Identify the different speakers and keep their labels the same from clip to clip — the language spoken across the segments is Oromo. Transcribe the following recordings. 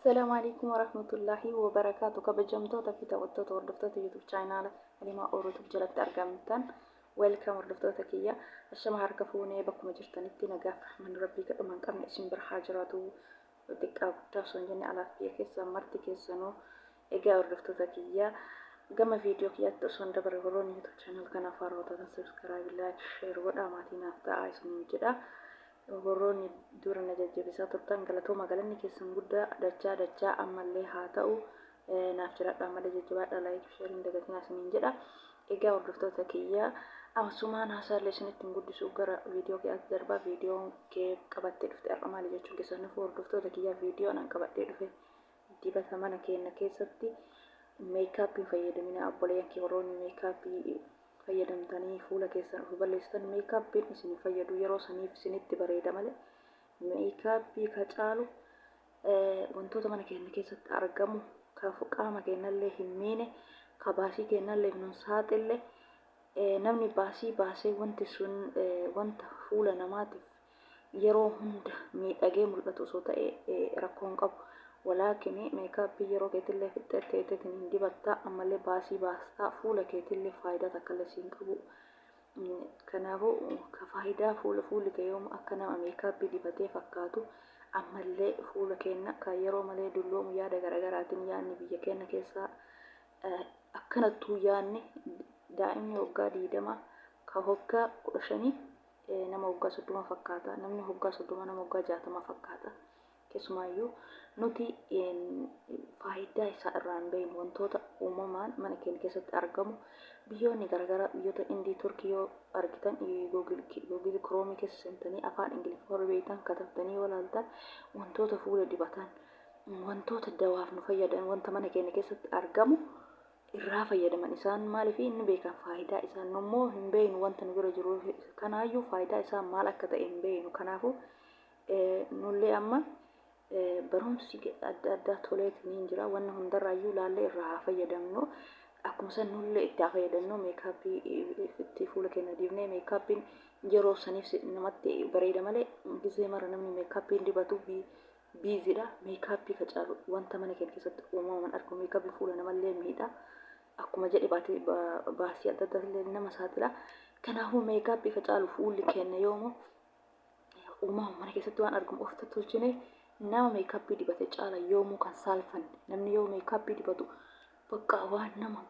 Speaker 1: Assalaamu alaikum warahmatullaahi wabarakaatu. Kabajamtoota fi taphattoota hordoftoota YouTube chaanaala Halimaa Orootuuf jalatti argamtan, welcome hordoftoota kiyya. Ashama, harka fuunee, bakkuma jirtanitti nagaaf rahmanni rabbii kadhuma hin qabne isin bira haa jiraatu. Xiqqaa guddaa osoo hin jenne, alaaf biyya keessaa marti keessanuu. Egaa hordoftoota kiyya, gama viidiyoo kiyyaatti osoo hin dabarre, warroonni YouTube channel kanaaf haarawaa taatan subscribe, like, share godhaa, maatii naaf ta'aa isiniin jedha. Warroonni dura na jajjabeessaa turtan galatooma, galanni keessan guddaa dachaa dachaa ammallee haa ta'u. Naaf jiraadha, ammallee jajjabaadha, like, share hin dagatinaa isiniin jedha. Egaa hordoftoota kiyya, asumaan haasaallee isinitti hin guddisu, gara viidiyoo kiyyaatti darbaa. Viidiyoon kee qabattee dhufte har'a maali jechuun keessan nuuf, hordoftoota kiyya, viidiyoon an qabadhee dhufe dibata mana keenya keessatti makeup fayyadamina. Obboleeyyan kee, warroonni makeup fayyadamtanii fuula keessan of balleessitan, makeupiin isin fayyadu yeroo saniif isinitti bareeda malee, makeup ka caalu wantoota mana keenya keessatti argamu, ka qaama keenyallee hin miine, ka baasii keenyallee hin saaxille. Namni baasii baasee wanti sun wanta fuula namaatiif yeroo hunda miidhagee mul'atu osoo ta'e rakkoo hin qabu. Walaakin makeup yeroo keetillee fixxee teeteetiin hin dibattaa, ammallee baasii baastaa, fuula keetillee faayidaa takkallee siin qabu. Kanaafuu ka faayidaa fuulli kee yoom akka nama makeup dibatee fakkaatu, ammallee fuula keenya kan yeroo malee dulloomu yaada garaagaraatiin, yaadni biyya keenya keessaa akkanattuu, yaadni daa'imni waggaa 20 ka waggaa 15 nama waggaa 30 fakkaata. Namni waggaa 30 nama waggaa 60 fakkaata. Keessumaayyuu nuti faayidaa isaa irraa hin beeknu, wantoota uumamaan mana keenya keessatti argamu. Biyyoonni garaagaraa, biyyoota Indii, Turkii yoo argitan, Google Chrome keessa seentanii afaan Ingiliffaa warra beektan katabtanii yoo ilaaltan, wantoota fuula dibatan, wantoota dawaaf nu fayyadan, wanta mana keenya keessatti argamu irraa fayyadaman isaan. Maaliif inni beekan faayidaa isaa, nu immoo hin beeknu. Wanta nu bira jiru kanaayyuu faayidaa isaa maal akka ta'e hin beeknu. Kanaafuu nullee amma barumsi adda addaa toleetiin hin jira, wanna hundarraayyuu laallee irraa haa fayyadamnu. Akkuma san nullee itti haa fayyadamnu. Makeup itti fuula keenya dibnee, makeupiin yeroo saniif namatti bareeda malee, gisee mara namni makeupiin dibatu biizidha. Makeup ka caalu wanta mana keenya keessatti uumamaan argamu. Makeupiin fuula namallee miidha. Akkuma jedhe baasii adda addaa illee nama saaxila. Kanaafuu makeup ka caalu fuulli keenya yoomu uumama mana keessatti waan argamu of tottolchine, nama makeup dibate caala yoomuu kan saalfanne. Namni yoo makeup dibatu bakka waan nama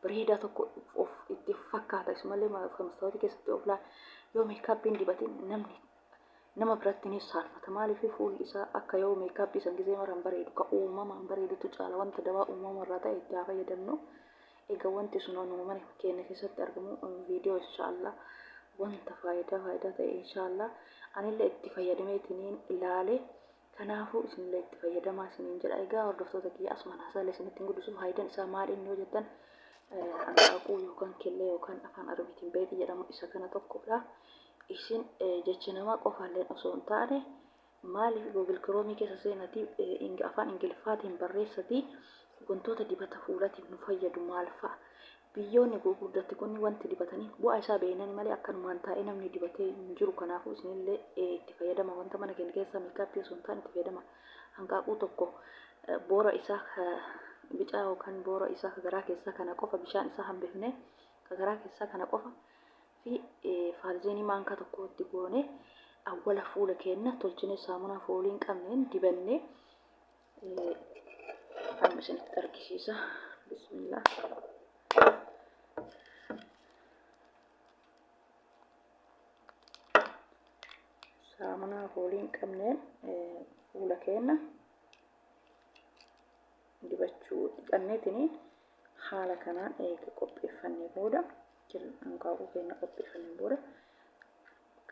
Speaker 1: bareedaa tokko of itti fakkaata, isumallee mastaawotii keessatti of laala. Yoo makeupiin dibatin namni nama biratti ni saalfata. Maaliif? Fuulli isaa akka yoo makeup san gisee maraan bareedu, ka uumamaan bareedutu caala. Wanta dawaa uumama irraa ta'e itti haa fayyadamnu. Egaa wanti sun mana keenya keessatti argamu, viidiyoo inshaallah wanta faayidaa ta'e inshaallah anillee itti fayyadameetiniin ilaale. Kanaafuu isinillee itti fayyadamaa isiniin jedha. Egaa hordoftoota kiyya, asumaan haasaalee isinitti hin guddisu. Faayidaan isaa maali inni yoo jettan, hanqaaquu yookaan killee yookaan afaan Arabiitiin beetii jedhamu isa kana tokkodha. Isin jecha namaa qofaallee osoo hin taane, maaliif Google Chrome keessa seenatii afaan Ingiliffaatiin barreessatii wantoota dibata fuulatiif nu fayyadu maal fa'a? Biyyoonni gurguddatti kun wanti dibatanii bu'aa isaa beeknani malee akkanumaan taa'ee namni dibatee hin jiru. Kanaafuu isinillee itti fayyadama. Wanta mana keenya keessaa makeup osoo hin taane itti fayyadama. Hanqaaquu tokko, boora isaa bicaa yookaan boora isaa garaa keessaa kana qofa, bishaan isaa hambifnee garaa keessaa kana qofa fi faalzeenii maankaa tokko itti goone, awwala fuula keenya tolchinee saamunaa foolii hin qabneen dibannee, amma isinitti argisiisa. Bismillah. Saamunaa foolii hin qabneen fuula keenya dibachuu, dhiqanneetini haala kanaan eega qopheeffannee booda, hanqaaquu keenya qopheeffannee booda,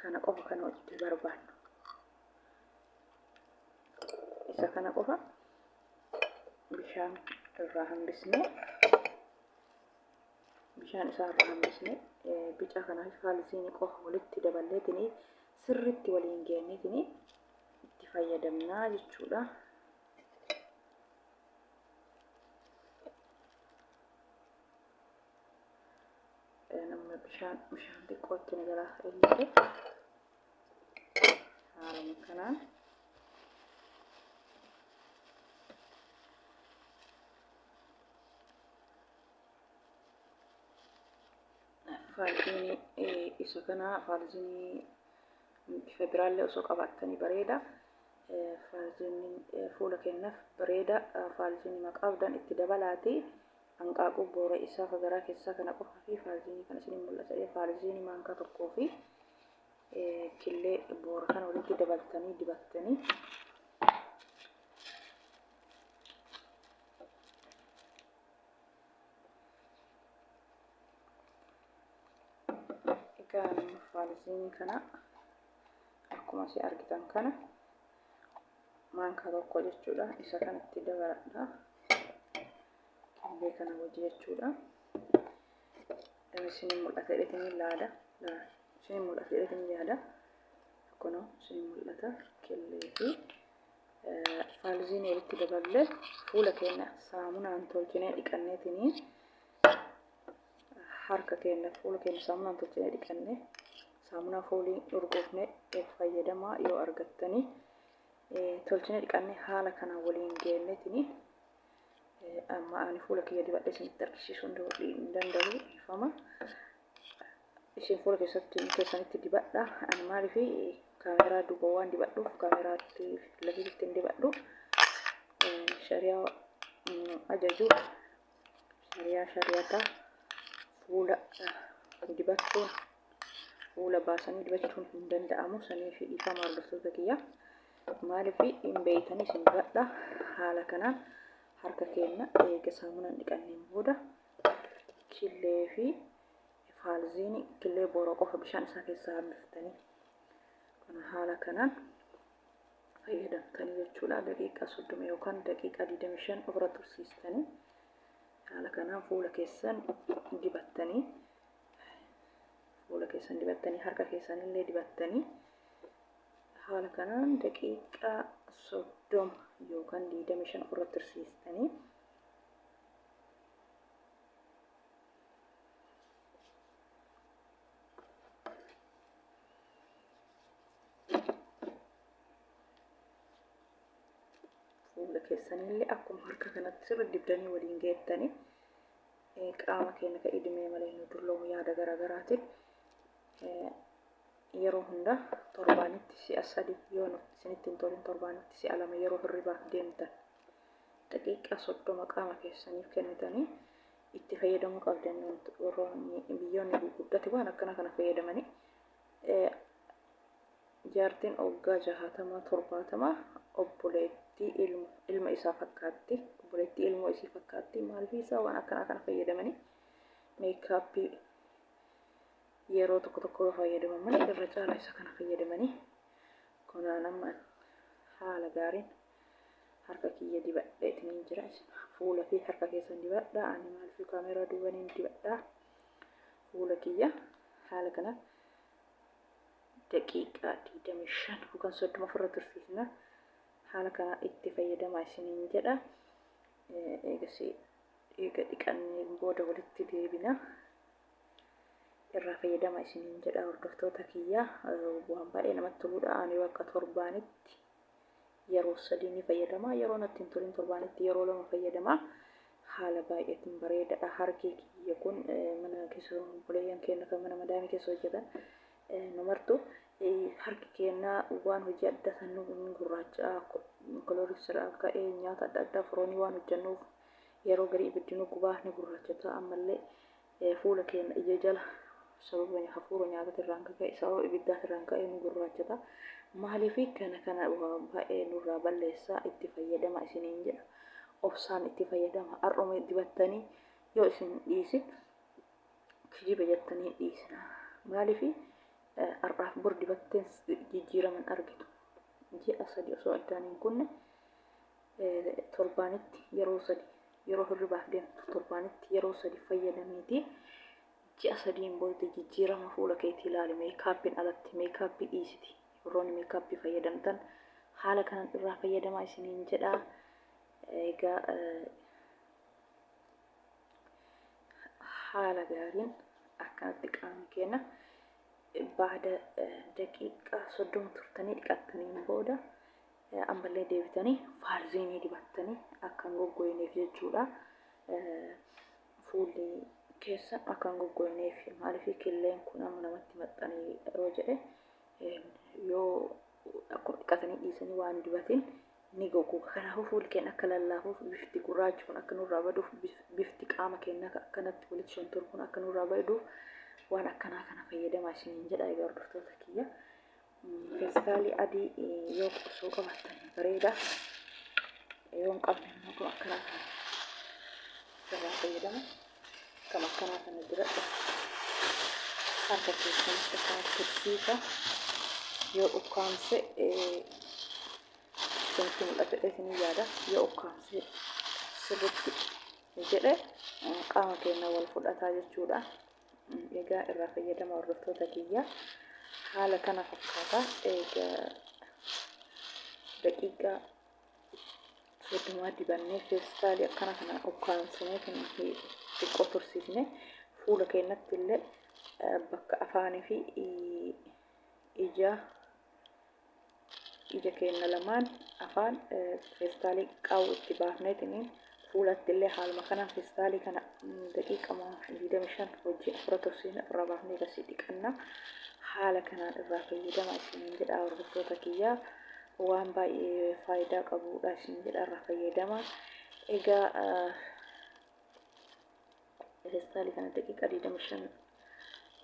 Speaker 1: kana qofa kan itti barbaannu isa kana qofa bishaan irraa hambisnee, bishaan isaa irraa hambisnee, bica kanaa fi faalziinii qofa walitti daballeetini sirritti waliin geenneetini itti fayyadamnaa jechuudha. Nama bishaan xiqqootti na jalaa illee, haaluma kanaan Faalziinii isa kana faalziinii bifa biraallee osoo qabaattanii bareeda. Faalziiniin fuula keenyaaf bareeda. Faalziinii maqaa qabdan itti dabalaati. Hanqaaquu boora isaa ka garaa keessaa kana qofaa fi faalziinii kana isin mul'ata. Faalziinii maankaa tokkoo fi killee boora kana walitti dabaltanii dibattanii Egaa faalziinii kana akkuma isin argitan kana maankaa tokko jechuudha. Isa kanatti dabaladha. Killee kana wajji jechuudha. Isin mul'ata jedheetiin laada. Isin mul'ata jedheetiin yaada. Kunoo isin mul'ata killee fi faalziinii walitti daballee fuula keenya saamunaan tolchinee dhiqanneetinii harka keenya fuula keenya saamunaan tolchinee dhiqannee saamunaa foolii urgoofne fayyadamaa yoo argattanii tolchinee dhiqannee haala kanaan waliin geenneetinii amma ani fuula kiyya dibadhee isinitti argisiisuu hin danda'u dhiifama. Isin fuula keessatti keessanitti dibadha. Ani maaliif kaameeraa duuba waan dibadhuuf kaameeraatti lafiitti hin dibadhu. Shariyaa ajaju shariyaa shariyataa fuula dibachuun fuula baasanii dibachuun hin danda'amu. Sanii fi dhiifama hordoftoota kiyya. Maaliif hin beeytanii isin dibadha. Haala kanaan harka keenya eega saamunaan dhiqanneen booda killee fi faalziini killee booroo qofa bishaan isaa keessaa hambiftanii kana haala kanaan fayyadamtanii jechuudha. Daqiiqaa 30 yookaan daqiiqaa 25 ofirra tursiistanii haala kanaan fuula keessan dibattanii fuula keessan dibattanii harka keessanillee dibattanii haala kanaan daqiiqaa 30 yookaan 25 ofirra tursiistanii fuula keessanillee akkuma harka kanatti sirri dibdanii waliin geettanii qaama keenya ka idimee malee nu dulloomu yaada garaagaraatiin yeroo hunda torbaanitti si'a sadi yoo isinitti hin tolin torbaanitti si'a lama yeroo hirribaaf deemtan daqiiqaa 30 qaama keessaniif kennitanii itti fayyadamuu qabdan. Warroonni biyyoonni gurguddate waan akkana kana fayyadamanii jaartiin waggaa 60 70 obboleettii ilma isaa fakkaatti, obboleettii ilmoo isii fakkaatti. Maaliif isaa waan akkanaa kana fayyadamanii meekaappii yeroo tokko tokko yoo fayyadaman malee irra caalaa isa kana fayyadamanii. Kunaan amma haala gaariin harka kiyya dibadheetiniin jira. Isin fuula fi harka keessan dibadha. Ani maaliif kaameeraa duubaniin dibadha fuula kiyya. Haala kana daqiiqaa 25 yookaan 30 ofirra tursiisna. Haala kana itti fayyadamaa isiniin jedha. Eegasii eega dhiqannee booda walitti deebina. Irraa fayyadama isiniin jedha hordoftoota kiyya. Waan baay'ee namatti toludha. Ani bakka torbaanitti yeroo sadii ni fayyadama. Yeroo natti hin tolin torbaanitti yeroo lama fayyadama. Haala baay'eetiin bareedaadha. Harki kiyya kun mana keessa obboleeyyan keenya kan mana madaamii keessa hojjetan nu martu harki keenya waan hojii adda san nu gurraacha kolooriksirraa ka'ee nyaata adda addaa firoonii waan hojjennuuf yeroo garii ibiddi nu gubaa ni gurraachata. Ammallee fuula keenya ija jala sababa hafuura nyaatatirraan kan ka'e, sababa ibiddaatirraan ka'e nu gurraachata. Maaliif kana kana baay'ee nurraa balleessaa itti fayyadama isiniin jedha. Obsaan itti fayyadama. Har'uma dibattanii yoo isin dhiisin kijiba jettanii hin dhiisina. Maaliif har'aaf bor dibatteen jijjiiraman argitu. Ji'a sadi osoo addaan hin kunne torbaanitti yeroo sadi yeroo hirribaaf deemtu torbaanitti yeroo sadi fayyadamiiti ji'a sadiin booda jijjiirama fuula keetii ilaali. Meekaappiin alatti meekaappii dhiisiti. Warroonni meekaappii fayyadamtan haala kanan irraa fayyadamaa isiniin jedha. Egaa haala gaariin akkanatti qaamni keenya baada daqiiqaa 30 turtanii dhiqattaniin booda ammallee deebitanii faalziinii dibattanii akka hin goggoyneef jechuudha. Fuulli Keessan akka hin goggoyneef maaliif killeen kun amma namatti maxxanee yoo jedhe yoo akkuma dhiqatanii dhiisanii waan dibatin ni goggoga. Kanaafuu fuulli keenya akka lallaafuuf bifti gurraachi kun akka nurraa baduuf bifti qaama keenyaa akka akkanatti walitti shontoru kun akka nurraa baduuf waan akkanaa kana fayyadamaa isiniin jedha egaa hordoftoota kiyya. Feestaalii adii yoo osoo qabaattan bareeda. Yoo hin qabne immoo kun akkanaa kana irraa fayyadama. Kan akkanaa kana diradha. Harka keessanitti akkanatti tursiisa. Yoo ukkaamse isinitti mul'ata isinii yaada. Yoo ukkaamse sirriitti jedhe qaama keenya wal fudhataa jechuudha. Egaa irraa fayyadama hordoftoota kiyya. Haala kana fakkaata. Egaa daqiiqaa 30 dibannee feestaalii akkana kana ukkaamsinee kan xiqqoo tursiisne fuula keenyatti illee bakka afaanii fi ija ija keenna lamaan afaan feestaalii qaawwa itti baafneetiniin fuulatti illee haaluma kanaan feestaalii kana daqiiqama 25 wajjin ofirra tursiisne ofirraa baafnee gasii dhiqanna. Haala kanaan irraa fayyadama isiniin jedha hordoftoota kiyyaa. Waan baay'ee faayidaa qabudha isin jedha irraa fayyadama. Egaa feestaalii kana daqiiqaa 25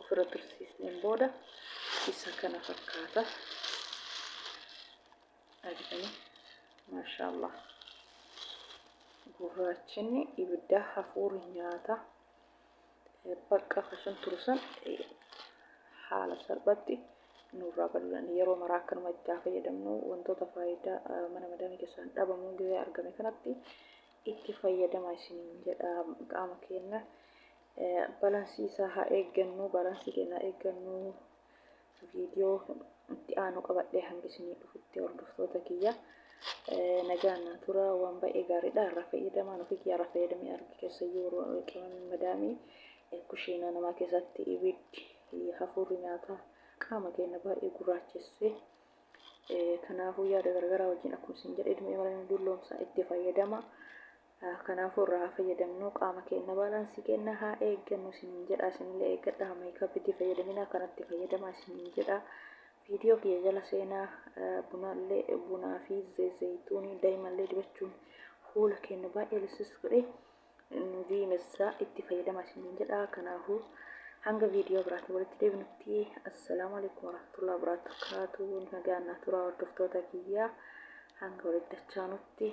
Speaker 1: ofirra tursiisneen booda isa kana fakkaata. Argitanii maashaallah. Gurraachinni ibiddaa hafuurri nyaata bakka sun tursan haala salphatti nurraa baduu danda'a. Yeroo maraa akkanuma itti haa fayyadamnu wantoota faayidaa mana madaamii keessaan dhabamuu gizee argame kanatti itti fayyadama isiniin jedha qaama keenya balansii isaa haa eeggannu balansii keenya haa eeggannu viidiyoo itti aanu qabadhee hanga isinii dhufutti hordoftoota kiyya nagaan naa tura waan baay'ee gaariidha irraa fayyadamaan ofii kiyya irraa fayyadamee arge keessayyuu qimamii madaamii kushiinaa namaa keessatti ibiddi hafuurri nyaataa qaama keenya baay'ee gurraachessee kanaafuu yaada garagaraa wajjin akkuma isin jedhe ilmi mara ni dulloomsa itti fayyadama. Kanaafuu irraa haa fayyadamnu qaama keenya baalaansii keenya haa eeggannu isiniin jedha isinillee eeggadha meekaapitti fayyadamina kanatti fayyadama isiniin jedha. Viidiyoo kiyya jala seenaa bunaallee bunaa fi zayituunii daa'imallee dibachuun fuula keenya baay'ee lissis godhee nu diimessa itti fayyadama isiniin jedha. Kanaafuu hanga viidiyoo biraatiin walitti deebinutti assalaamu alaikum warahmatullahi wabarakatuh. Nagaan naa turaa hordoftoota kiyyaa hanga walitti dachaanutti.